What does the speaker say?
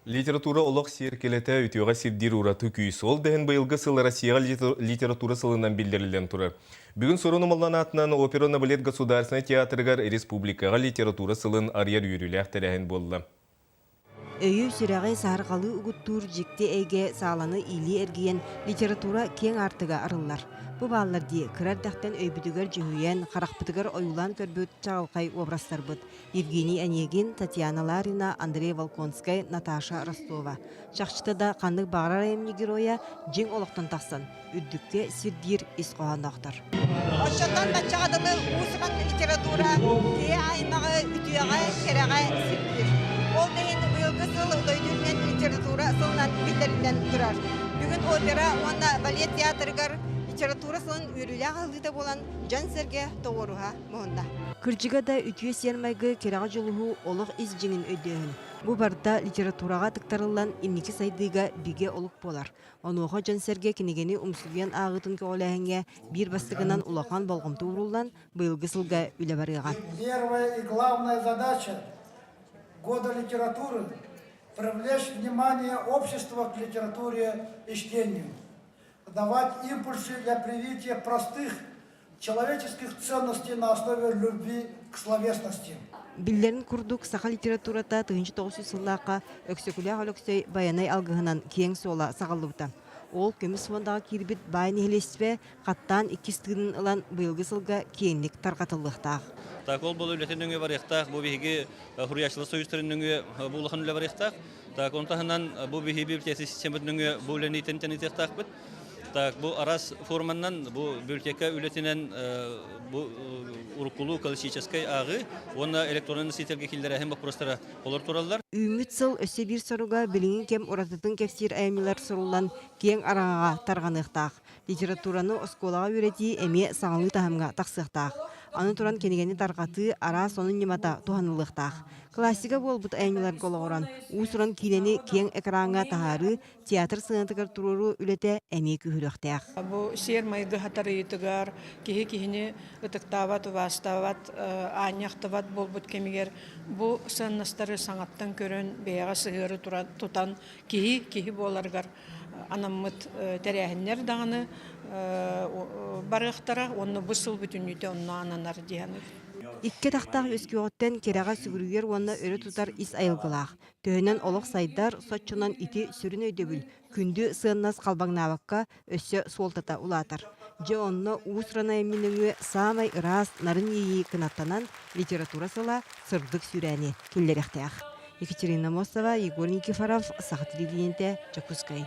Литература олох сиэркилэтэ үтүөҕэ сирдиир ураты күүс. Ол да иһин быйылгы сыл Россияҕа литература сылынан биллэриллэн турар. Бүгүн Сурун Умаллан аатынан опера уонна балет государственнай театрыгар республикаҕа литература сылын арыйар үөрүүлээх тэрээһин буолла. Өйү-сүрэҕи саһарҕалыы угуттуур дьикти эйгэ сааланы иилии эргийэн литература киэҥ аартыга арыллар. Бу бааллар дии, кыра эрдэхтэн өйбүтүгэр дьүһүйэн, харахпытыгар ойуулаан көрбүт чаҕылхай образтарбыт. Евгений Онегин, Татьяна Ларина, Андрей Волконскай, Наташа Ростова. Чахчыта да ханнык баҕарар айымньы геройа дьиҥ олохтон тахсан, үрдүккэ сирдиир ис хоһоонноохтор. Оччоттон баччаҕа дылы уус-уран литература киһи аймаҕы үтүөҕэ, кэрэҕэ сирдиир. Ол да иһин быйылгы сыл дойду үрдүнэн литература сылынан биллэриллэн турар. Бүгүн опера уонна балет театрыгар литература сылын үөрүүлээх аһыллыыта буолан дьон-сэргэ тоҕуоруһа муһунна. Кырдьыга да үтүө сиэр-майгы кэрэҕэ дьулуһуу олох ис дьиҥин өйдөөһүн. Бу барыта литератураҕа тыктарыллан инники сайдыыга бигэ олук буолар. Онуоха дьон-сэргэ кинигэни умсугуйан ааҕыытын көҕүлээһиҥҥэ биир бастакынан улахан болҕомто ууруллан, быйылгы сылга үлэ барыаҕа. Первая и главная задача года литературы – привлечь внимание общества к литературе и чтению, давать импульсы для привития простых человеческих ценностей на основе любви к словесности. Биллэрин курдук, саха литературата 1900 сыллаахха Өксөкүлээх Өлөксөй Байанай алгыһынан киэҥ суола саҕаллыбыта. Ол көмүс фондаҕа киирбит баай нэһилиэстибэ хаттаан иккис тыынын ылан быйылгы сылга киэҥник тарҕатыллыахтаах. Так ол бұл үлэтин нөҥүө барыахтаах, бу биһиги Суруйааччылар союзтарын нөҥүө бу улахан үлэ барыахтаах. Так он таһынан бу биһиги библиотека систематын нөҥүө бу үлэни тэнитиэхтаахпыт. Так, бу арас форманнан, бу библиотека үлэтинэн бу уруккулуу классическай ааҕыы уонна электронный носительгэ киллэрээһин боппуруостара олор тураллар. Үүммүт сыл өссө биир соруга билиҥҥи кэм уратытын кэпсиир айымньылар суруллан киэҥ араҥаҕа тарҕаныахтаах. Литератураны оскуолаҕа үөрэтии эмиэ саҥалыы таһымҥа тахсыахтаах. Аны туран кинигэни тарҕатыы араас сонун ньымата туһаныллыахтаах. Классика буолбут айымньыларга олоҕуран уус-уран киинэни киэҥ экраҥҥа таһаарыы театр сыанатыгар туруоруу үлэтэ эмиэ күүһүрүөхтээх. Бу сиэр-майгы хатарыйытыгар киһи киһини ытыктаабат, убаастаабат, аанньахтыбат буолбут кэмигэр бу сыаннастары саҥаттан көрөн, бэйэҕэ сыһыары тутан киһи киһи буоларыгар анаммыт тэрээһиннэр даҕаны барыахтара уонна бу сыл бүтүннүүтэ онно ананар дии саныыбын. Икки атахтаах үөскүөҕүттэн кэрэҕэ сүгүрүйэр уонна өрө тутар ис айылгылаах. Төһөнөн олох сайдар, соччонон ити сүрүн өйдөбүл, күндү сыаннас халбаҥнаабакка өссө суолтата улаатар. Дьэ онно уус-уран айымньы нөҥүө саамай ыраас, нарын иэйии кынаттанан литература сыла сырдык сүүрээни киллэриэхтээх. Екатерина Мостова, Егор Никифоров, Саха телевидениетэ, Дьокуускай.